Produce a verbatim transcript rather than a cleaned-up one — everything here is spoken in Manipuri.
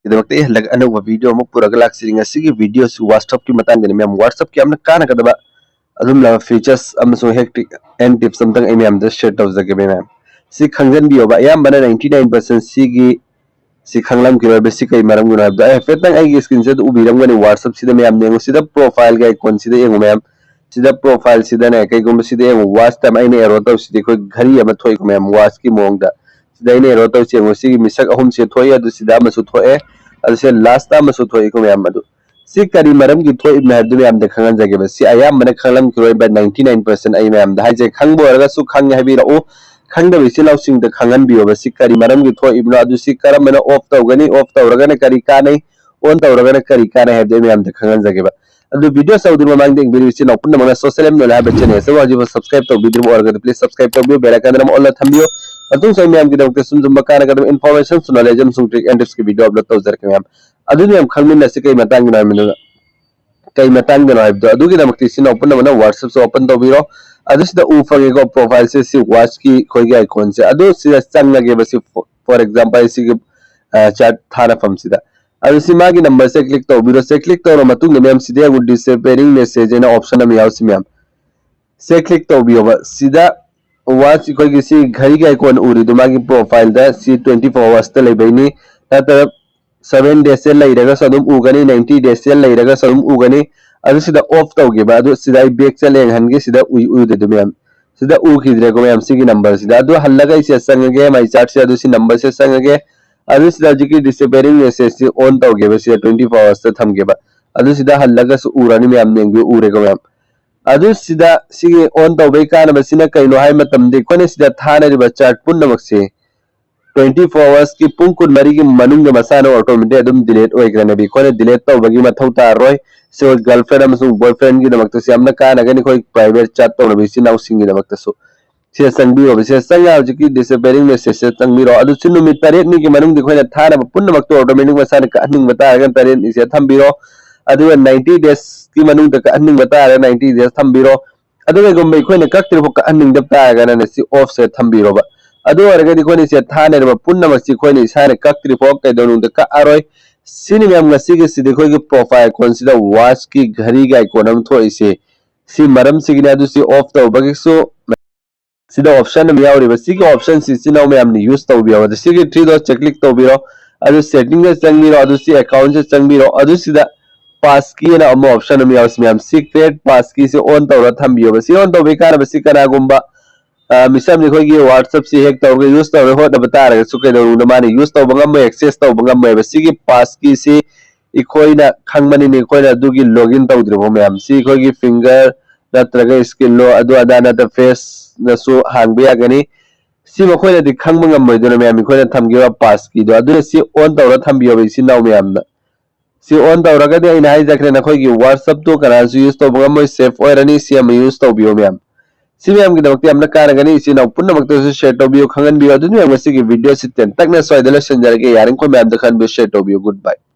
ꯒꯤꯗꯃꯛꯇ ꯑꯩ ꯍꯟꯗꯛ ꯑꯅꯧꯕ ꯚꯤꯗꯤꯑꯣ ꯑꯃ ꯄꯨꯔꯒ ꯂꯥꯛꯆꯔꯤ꯫ ꯉꯁꯤꯒꯤ ꯚꯤꯗꯤꯑꯣꯁꯤ WhatsApp-ꯀꯤ ꯃꯇꯥꯡꯗꯅꯤ ꯃꯌꯥꯝ꯫ WhatsApp-ꯀꯤ ꯌꯥꯝꯅ ꯀꯥꯟꯅꯒꯗꯕ ꯑꯗꯨꯝꯂꯕ features ꯑꯃꯁꯨꯡ hack trick and tips ꯑꯝꯇꯪ ꯑꯩ ꯃꯌꯥꯝꯗ share ꯇꯧꯖꯒꯦ ꯃꯌꯥꯝ꯫ ꯁꯤ ꯈꯪꯖꯟꯕꯤꯌꯣꯕ, ꯑꯌꯥꯝꯕꯅ ninety nine percent ꯁꯤꯒꯤ ꯁꯤ ꯈꯪꯂꯝꯈꯤꯔꯣꯏꯕ꯫ ꯁꯤ ꯀꯩ ꯃꯔꯝꯒꯤꯅꯣ ꯍꯥꯏꯕꯗꯣ ꯑꯩ ꯍꯥꯏꯐꯦꯠꯇꯪ ꯑꯩꯒꯤ screen-ꯁꯤꯗ ꯎꯕꯤꯔꯝꯒꯅꯤ꯫ WhatsApp-ꯁꯤꯗ ꯃꯌꯥꯝ ꯌꯦꯡꯉꯨ, ꯁꯤꯗ profile-ꯒꯤ icon-ꯁꯤꯗ ꯌꯦꯡꯉꯨ ꯃꯌꯥꯝ꯫ ꯁꯤꯗ profile-ꯁꯤꯗꯅꯦ, ꯀꯩꯒꯨꯝꯕ ꯁꯤꯗ ꯌꯦꯡꯉꯨ, watch time ꯑꯩꯅ arrow ꯇꯧꯁꯤꯗꯤ ꯑꯩꯈꯣꯏ ꯘꯔꯤ ꯑꯃ ꯊꯣꯛꯏꯀꯣ ꯃꯌꯥꯝ, watch-ꯀꯤ ꯃꯑꯣꯡꯗ꯫ ꯁꯤꯗ ꯑꯩꯅ arrow ꯇꯧꯁꯤ ꯌꯦꯡꯉꯨ, ꯁꯤꯒꯤ ꯃꯤꯁꯛ ꯑꯍꯨꯝꯁꯦ ꯊꯣꯛꯑꯦ, ꯑꯗꯨ ꯁꯤꯗ ꯑꯃꯁꯨ ꯊꯣꯛꯑꯦ, ꯑꯗꯨ ꯁꯤꯗ last ꯑꯃꯁꯨ ꯊꯣꯛꯏꯀꯣ ꯃꯌꯥꯝ꯫ ꯑꯗꯨ ꯁꯤ ꯀꯔꯤ ꯃꯔꯝꯒꯤ ꯊꯣꯛꯏꯕꯅꯣ ꯍꯥꯏꯕꯗꯨ ꯃꯌꯥꯝꯗ ꯈꯪꯍꯟꯖꯒꯦꯕ꯫ ꯁꯤ ꯑꯌꯥꯝꯕꯅ ꯈꯪꯂꯝꯈꯤꯔꯣꯏꯕ, ninety nine percent ꯑꯩ ꯃꯌꯥꯝꯗ ꯍꯥꯏꯖꯩ꯫ ꯈꯪꯕ ꯑꯣꯏꯔꯒꯁꯨ ꯈꯪꯉꯦ ꯍꯥꯏꯕꯤꯔꯛꯎ, ꯈꯪꯗꯕ ꯏꯆꯤꯜ ꯏꯅꯥꯎꯁꯤꯡꯗ ꯈꯪꯍꯟꯕꯤꯌꯣꯕ꯫ ꯁꯤ ꯀꯔꯤ ꯃꯔꯝꯒꯤ ꯊꯣꯛꯏꯕꯅꯣ, ꯑꯗꯨ ꯁꯤ ꯀꯔꯝꯕꯅ off ꯇꯧꯒꯅꯤ, off ꯇꯧꯔꯒꯅ ꯀꯔꯤ ꯀꯥꯟꯅꯩ, on ꯇꯧꯔꯒꯅ ꯀꯔꯤ ꯀꯥꯟꯅꯩ ꯍꯥꯏꯕꯗꯨ ꯑꯩ ꯃꯌꯥꯝꯗ ꯈꯪꯍꯟꯖꯒꯦꯕ꯫ ꯑꯗꯨ video ꯆꯧꯗ꯭ꯔꯤ ꯃꯃꯥꯡꯗ ꯌꯦꯡꯕꯤꯔꯤꯕ ꯏꯆꯤꯟ ꯏꯅꯥꯎ ꯄꯨꯝꯅꯃꯛꯅ Social M Knowledge ꯍꯥꯏꯕ channel ꯑꯁꯤꯕꯨ ꯍꯧꯖꯤꯛꯐꯥꯎ subscribe ꯇꯧꯕꯤꯗ꯭ꯔꯤꯕ ꯑꯣꯏꯔꯒꯗꯤ please subscribe ꯇꯧꯕꯤꯌꯨ, bell icon ꯑꯃ all ꯗ ꯊꯝꯕꯤꯌꯨ꯫ ꯃꯇꯨꯡ ꯁꯣꯏ ꯃꯌꯥꯝꯒꯤꯗꯃꯛꯇ ꯁꯨꯝ ꯁꯨꯝꯕ ꯀꯥꯟꯅꯒꯗꯕ information, knowledge ꯑꯃꯁꯨꯡ trick and tips-ꯀꯤ video upload ꯇꯧꯖꯔꯛꯀꯦ ꯃꯌꯥꯝ꯫ ꯑꯗꯨꯗꯤ ꯌꯥꯝ ꯈꯪꯃꯤꯟꯅꯁꯤ ꯀꯩ ꯃꯇꯥꯡꯒꯤꯅꯣ ꯍꯥꯏꯕꯗꯨꯗ, ꯀꯩ ꯃꯇꯥꯡꯒꯤꯅꯣ ꯍꯥꯏꯕꯗꯣ꯫ ꯑꯗꯨꯒꯤꯗꯃꯛꯇ ꯏꯆꯤꯟ ꯏꯅꯥꯎ ꯄꯨꯝꯅꯃꯛꯅ WhatsApp-ꯁꯨ open ꯇꯧꯕꯤꯔꯣ꯫ ꯑꯗꯨ ꯁꯤꯗ ꯎ ꯐꯪꯉꯦꯀꯣ, profile-ꯁꯦ ꯁꯤ watch-ꯀꯤ ꯑꯩꯈꯣꯏꯒꯤ icon-ꯁꯦ꯫ ꯑꯗꯨ ꯁꯤꯗ ꯆꯪꯉꯒꯦꯕ ꯁꯤ, for example, ꯁꯤꯒꯤ, ꯑ, chat ꯊꯥꯅꯐꯝꯁꯤꯗ꯫ ꯑꯗꯨ ꯁꯤ ꯃꯥꯒꯤ number-ꯁꯦ click ꯇꯧꯕꯤꯔꯣ꯫ ꯁꯦ click ꯇꯧꯔ ꯃꯇꯨꯡꯗ ꯃꯌꯥꯝ ꯁꯤꯗ ꯌꯦꯡꯉꯨ, disappearing message ꯍꯥꯏꯅ option ꯑꯃ ꯌꯥꯎꯁꯤ ꯃꯌꯥꯝ꯫ ꯁꯦ click ꯇꯧꯕꯤꯌꯣꯕ꯫ ꯁꯤꯗ watch ꯑꯩꯈꯣꯏꯒꯤ ꯁꯤ ꯘꯔꯤꯒꯤ icon ꯎꯔꯤꯗꯣ ꯃꯥꯒꯤ profile-ꯗ ꯁꯤ twenty four hours-ꯇ ꯂꯩꯕꯩꯅꯤ꯫ ꯅꯠꯇ꯭ꯔꯒ seven days-ꯁꯦ ꯂꯩꯔꯒꯁꯨ ꯑꯗꯨꯝ ꯎꯒꯅꯤ, ninety days-ꯁꯦ ꯂꯩꯔꯒꯁꯨ ꯑꯗꯨꯝ ꯎꯒꯅꯤ꯫ ꯑꯗꯨ ꯁꯤꯗ off ꯇꯧꯒꯦꯕ꯫ ꯑꯗꯨ ꯁꯤꯗ ꯑꯩ back ꯆꯠꯂꯦ ꯌꯦꯡꯍꯟꯒꯦ꯫ ꯁꯤꯗ ꯎꯏ-, ꯎꯗꯦ ꯑꯗꯨ ꯃꯌꯥꯝ꯫ ꯁꯤꯗ ꯎꯈꯤꯗ꯭ꯔꯦꯀꯣ ꯃꯌꯥꯝ ꯁꯤꯒꯤ number-ꯁꯤꯗ꯫ ꯑꯗꯨ ꯍꯜꯂꯒ ꯑꯩ ꯁꯤꯗ ꯆꯪꯉꯒꯦ, my chat-ꯁꯦ꯫ ꯑꯗꯨ ꯁꯤ number-ꯁꯦ ꯆꯪꯉꯒꯦ꯫ ꯑꯗꯨ ꯁꯤꯗ ꯍꯧꯖꯤꯛꯀꯤ disappearing message-ꯁꯤ on ꯇꯧꯒꯦꯕ꯫ ꯁꯤꯗ twenty four hours-ꯇ ꯊꯝꯒꯦꯕ꯫ ꯑꯗꯨ ꯁꯤꯗ ꯍꯜꯂꯒꯁꯨ ꯎꯔꯅꯤ ꯃꯌꯥꯝ, ꯌꯦꯡꯕꯤꯌꯨ, ꯎꯔꯦꯀꯣ ꯃꯌꯥꯝ꯫ ꯑꯗꯨ ꯁꯤꯗ ꯁꯤꯒꯤ on ꯇꯧꯕꯒꯤ ꯀꯥꯟꯅꯕꯁꯤꯅ ꯀꯩꯅꯣ ꯍꯥꯏꯕ ꯃꯇꯝꯗ ꯑꯩꯈꯣꯏꯅ ꯁꯤꯗ ꯊꯥꯅꯔꯤꯕ chat ꯄꯨꯝꯅꯃꯛꯁꯦ twenty four hours-ꯀꯤ ꯄꯨꯡ ꯀꯨꯟꯃꯔꯤꯒꯤ ꯃꯅꯨꯡꯗ ꯃꯁꯥꯅ automatic ꯑꯗꯨꯝ delete ꯑꯣꯏꯈ꯭ꯔꯅꯦꯕ꯫ ꯑꯩꯈꯣꯏꯅ delete ꯇꯧꯕꯒꯤ ꯃꯊꯧ ꯇꯥꯔꯔꯣꯏ꯫ ꯁꯤ ꯑꯩꯈꯣꯏ girlfriend ꯑꯃꯁꯨꯡ boyfriend-ꯒꯤꯗꯃꯛꯇꯁꯨ ꯌꯥꯝꯅ ꯀꯥꯟꯅꯒꯅꯤ, ꯑꯩꯈꯣꯏ private chat ꯇꯧꯅꯕ ꯏꯆꯤꯟ ꯏꯅꯥꯎꯁꯤꯡꯒꯤꯗꯃꯛꯇꯁꯨ꯫ ꯁꯤꯗ ꯆꯪꯕꯤꯌꯣꯕ꯫ ꯁꯤꯗ ꯆꯪꯉ ꯍꯧꯖꯤꯛꯀꯤ disappearing message-ꯁꯤꯗ ꯆꯪꯕꯤꯔꯣ꯫ ꯑꯗꯨꯁꯨ ꯅꯨꯃꯤꯠ ꯇꯔꯦꯠꯅꯤꯒꯤ ꯃꯅꯨꯡꯗ ꯑꯩꯈꯣꯏꯅ ꯊꯥꯅꯕ ꯄꯨꯝꯅꯃꯛꯇꯣ automatic ꯃꯁꯥꯅ ꯀꯛꯍꯟꯅꯤꯡꯕ ꯇꯥꯔꯒꯅ ꯇꯔꯦꯠꯅꯤꯁꯦ ꯊꯝꯕꯤꯔꯣ꯫ ꯑꯗꯨꯒ ninety days-ꯀꯤ ꯃꯅꯨꯡꯗ ꯀꯛꯍꯟꯅꯤꯡꯕ ꯇꯥꯔꯒꯅ ninety days ꯊꯝꯕꯤꯔꯣ꯫ ꯑꯗꯨ ꯀꯩꯒꯨꯝꯕ ꯑꯩꯈꯣꯏꯅ ꯀꯛꯇ꯭ꯔꯤꯐꯥꯎ ꯀꯛꯍꯟꯅꯤꯡꯗꯕ ꯇꯥꯔꯒꯅꯅꯦ ꯁꯤ off-ꯁꯦ ꯊꯝꯕꯤꯔꯣꯕ꯫ ꯑꯗꯨ ꯑꯣꯏꯔꯒꯗꯤ ꯑꯩꯈꯣꯏꯅ ꯁꯦ ꯊꯥꯅꯔꯤꯕ ꯄꯨꯝꯅꯃꯛꯁꯤ ꯑꯩꯈꯣꯏꯅ ꯏꯁꯥꯅ ꯀꯛꯇ꯭ꯔꯤ ꯐꯥꯎ ꯀꯩꯗꯧꯅꯨꯡꯗ ꯀꯛꯑꯔꯣꯏ꯫ ꯁꯤꯅꯤ ꯃꯌꯥꯝ ꯉꯁꯤꯒꯤꯁꯤꯗꯤ ꯑꯩꯈꯣꯏꯒꯤ profile icon ꯁꯤꯗ watch ꯀꯤ ꯘꯔꯤꯒꯤ icon ꯑꯃ ꯊꯣꯛꯏꯁꯦ꯫ ꯁꯤ ꯃꯔꯝꯁꯤꯒꯤꯅꯤ꯫ ꯑꯗꯨ ꯁꯤ off ꯇꯧꯕꯒꯤꯁꯨ ꯁꯤꯗ option ꯑꯃ ꯌꯥꯎꯔꯤꯕ, ꯁꯤꯒꯤ option ꯁꯤ ꯏꯆꯤꯟ ꯏꯅꯥꯎ ꯃꯌꯥꯝꯅ use ꯇꯧꯕꯤꯌꯣ꯫ ꯑꯗ ꯁꯤꯒꯤ three dot ꯁꯦ click ꯇꯧꯕꯤꯔꯣ꯫ ꯑꯗꯨ setting ꯗ ꯆꯪꯕꯤꯔꯣ꯫ ꯑꯗꯨ ꯁꯤ account ꯁꯦ ꯆꯪꯕꯤꯔꯣ꯫ ꯑꯗꯨ ꯁꯤꯗ pass key ꯑꯅ ꯑꯃ option ꯑꯃ ꯌꯥꯎꯔꯤ꯫ ꯃꯌꯥꯝ ꯁꯤ create pass key ꯁꯤ on ꯇꯧꯔ ꯊꯝꯕꯤꯌꯣꯕ꯫ ꯁꯤ on ꯇꯧꯕꯒꯤ ꯀꯥꯟꯅꯕꯁꯤ ꯀꯅꯥꯒꯨꯝꯕ ꯑ, ꯃꯤꯁꯝꯅ ꯑꯩꯈꯣꯏꯒꯤ WhatsApp ꯁꯤ hack ꯇꯧꯔꯒ use ꯇꯧꯔꯒ ꯍꯣꯠꯅꯕ ꯇꯥꯔꯒꯁꯨ ꯀꯩꯗꯧꯅꯨꯡꯗ ꯃꯥꯅ use ꯇꯧꯕ ꯉꯝꯃꯣꯏ, access ꯇꯧꯕ ꯉꯝꯃꯣꯏꯕ꯫ ꯁꯤꯒꯤ pass key ꯁꯤ ꯑꯩꯈꯣꯏꯅ ꯈꯪꯕꯅꯤꯅ ꯑꯩꯈꯣꯏꯅ ꯑꯗꯨꯒꯤ login ꯇꯧꯗ꯭ꯔꯤꯐꯥꯎ ꯃꯌꯥꯝ꯫ ꯁꯤ ꯑꯩꯈꯣꯏꯒꯤ finger ꯅꯠꯇ꯭ꯔꯒ screen ꯂꯣ ꯑꯗꯨ ꯑꯗꯥ ꯅꯠꯇ꯭ꯔ face ꯅꯁꯨ ꯍꯥꯡꯕ ꯌꯥꯒꯅꯤ꯫ ꯁꯤ ꯃꯈꯣꯏꯅꯗꯤ ꯈꯪꯕ ꯉꯝꯃꯣꯏꯗꯅ ꯃꯌꯥꯝ, ꯑꯩꯈꯣꯏꯅ ꯊꯝꯈꯤꯕ pass key ꯗꯣ꯫ ꯑꯗꯨꯅ ꯁꯤ on ꯇꯧꯔ ꯊꯝꯕꯤꯌꯣꯕ ꯏꯆꯤꯟ ꯏꯅꯥꯎ ꯃꯌꯥꯝꯅ꯫ ꯁꯤ on ꯇꯧꯔꯒꯗꯤ ꯑꯩꯅ ꯍꯥꯏꯖꯈ꯭ꯔꯦ, ꯅꯈꯣꯏꯒꯤ WhatsApp ꯇꯨ ꯀꯅꯥꯁꯨ use ꯇꯧꯕ ꯉꯝꯃꯣꯏ, safe ꯑꯣꯏꯔꯅꯤ꯫ ꯁꯤ ꯑꯃ use ꯇꯧꯕꯤꯌꯣ ꯃꯌꯥꯝ꯫ ꯁꯤ ꯃꯌꯥꯝꯒꯤꯗꯃꯛꯇ ꯌꯥꯝꯅ ꯀꯥꯟꯅꯒꯅꯤ꯫ ꯏꯆꯤꯟ ꯏꯅꯥꯎ ꯄꯨꯝꯅꯃꯛꯇꯁꯨ share ꯇꯧꯕꯤꯌꯨ, ꯈꯪꯍꯟꯕꯤꯌꯨ꯫ ꯑꯗꯨꯅ ꯃꯌꯥꯝ ꯉꯁꯤꯒꯤ video ꯁꯤ ꯇꯦꯟꯇꯛꯅ ꯁ꯭ꯋꯥꯏꯗ ꯂꯣꯏꯁꯤꯟꯖꯔꯒꯦ꯫ ꯌꯥꯔꯤꯈꯣꯏ ꯃꯌꯥꯝꯗ ꯈꯟꯕꯤꯌꯨ, share ꯇꯧꯕꯤꯌꯨ꯫ Good bye꯫